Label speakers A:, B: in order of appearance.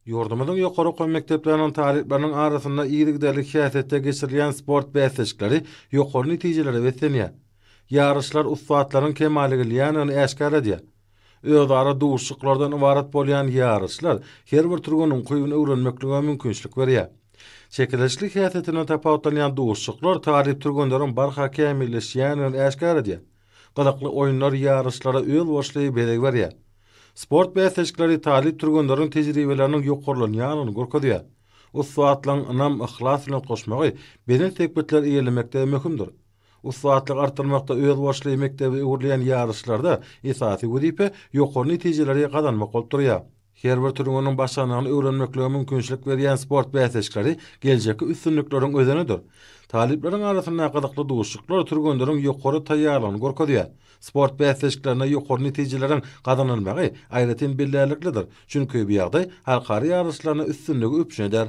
A: Ýurdumyzyň ýokary okuw mekdepleriniň talyplarynyň arasynda yzygiderli häsiýetde geçirilýän sport bäsleşikleri ýokary netijelere beslenýär. Ýaryşlar ussatlaryň kemala gelýändigini äşgär edýär. Özara duşuşyklardan ybarat bolýan ýaryşlar her bir türgeniň ukybyny öwrenmeklige mümkinçilik berýär. Çekeleşikli häsiýetinden tapawutlanýan duşuşyklar talyp türgenleriň barha kämilleşýändigini äşgär edýär. Gyzykly oýunlar ýaryşlara özboluşly bezeg berýär. Sport bäsleşikleri talyp türgenleriň tejribeleriniň ýokarlanýandygyny görkezýär. Ussatlygyň ynam, yhlas bilen utgaşmagy belent sepgitleri eýelemekde möhümdir. Ussatlygy artdyrmakda özboluşly mekdebe öwrülýän ýaryşlarda esasy wezipe ýokary netijeleri gazanmak bolup durýar. Her bir türgeniň başarnygyny öwrenmeklige mümkinçilik berýän sport bäsleşikleri geljekki üstünlikleriň özenidir. Talyplaryň arasynda gyzykly duşuşyklar türgenleriň ýokary taýýarlygyny görkezýär. Sport bäsleşiklerinde ýokary netijeleriň gazanylmagy aýratyn bellärliklidir, çünki bu ýagdaý halkara ýaryşlarynda üstünligi üpjün eder.